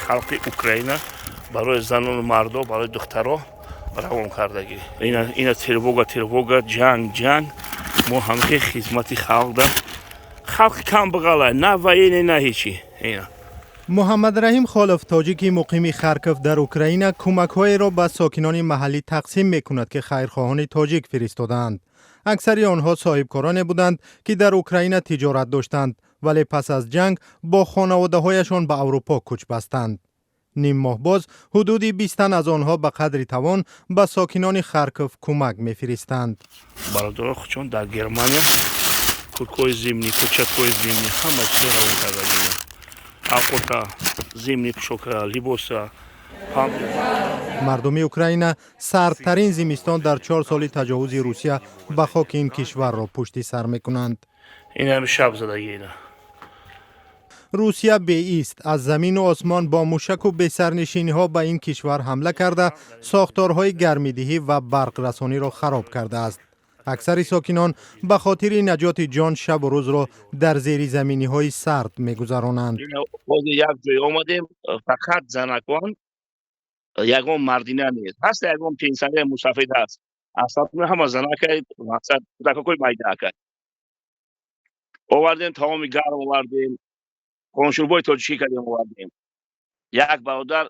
Халқи Украина, барои занону мардо, барои духтаро равон кардагӣ. Ина тревога, тревога, ҷанг, ҷанг. Мо ҳамихе хизмати халқ да, халқи камбағала, на военный, на ҳечи, ина. Муҳаммадраҳим Холов, тоҷики муқими Харков дар Украина, кӯмакҳоеро ба сокинони маҳаллӣ тақсим мекунад, ки хайрхоҳони тоҷик фиристодаанд. Аксари онҳо соҳибкороне буданд, ки дар Украина тиҷорат доштанд, вале пас аз ҷанг бо хонаводаҳояшон ба Аврупо кӯч бастанд. Ним моҳ боз ҳудуди 20 тан аз онҳо ба қадри тавон ба сокинони Харков кӯмак мефиристанд. Бародаро хучон дар Германия курткои зимний, перчаткои зимний, ҳама чизо равон кардагӣ, авқота, зимний пӯшока, либоса. Мардуми Украина сардтарин зимистон дар 4 соли таҷовузи Русия ба хоки ин кишварро пушти сар мекунанд. Инами шаб задагӣ ина. Русия беист аз замину осмон бо мушаку бесарнишиниҳо ба ин кишвар ҳамла карда, сохторҳои гармидиҳӣ ва барқрасониро хароб кардааст. Аксари сокинон ба хотири наҷоти ҷон шабу рӯзро дар зеризаминиҳои сард мегузаронанд. Ҳозир як ҷой омадем, фақат занакон, ягон мардина нест. Ҳаста, ягон пенсионер мусафид ҳаст, аслан ҳама занакай, мақсад кӯдакакои майдаака. Овардем, таоми гарм овардем, қоншурбои тоҷикӣ кардем, овардем. Як бародар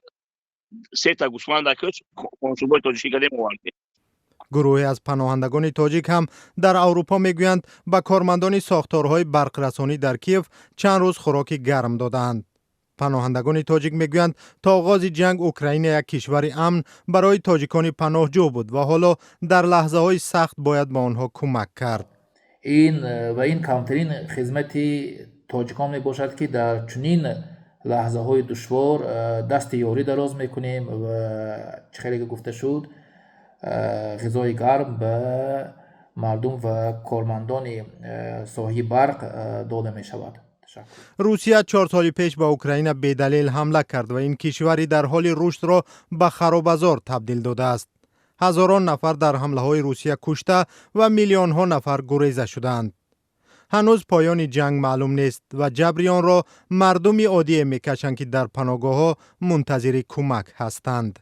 сета гӯсфанда кушт, қоншурбои тоҷикӣ кардем, овардем. Гурӯҳе аз паноҳандагони тоҷик ҳам дар Аврупо мегӯянд, ба кормандони сохторҳои барқрасонӣ дар Киев чанд рӯз хӯроки гарм додаанд. Паноҳандагони тоҷик мегӯянд, то оғози ҷанг Украина як кишвари амн барои тоҷикони паноҳҷӯ буд ва ҳоло дар лаҳзаҳои сахт бояд ба онҳо кӯмак кард. Ин ва ин камтарин хизмати тоҷикон мебошад, ки дар чунин лаҳзаҳои душвор дасти ёрӣ дароз мекунем ва чӣ хеле ки гуфта шуд, ғизои гарм ба мардум ва кормандони соҳаи барқ дода мешавад. Русия 4 соли пеш ба Украина бедалел ҳамла кард ва ин кишвари дар ҳоли рушдро ба харобазор табдил додааст. Ҳазорон нафар дар ҳамлаҳои Русия кушта ва миллионҳо нафар гуреза шудаанд. Ҳанӯз поёни ҷанг маълум нест ва ҷабри онро мардуми оддие мекашанд, ки дар паноҳгоҳҳо мунтазири кӯмак ҳастанд.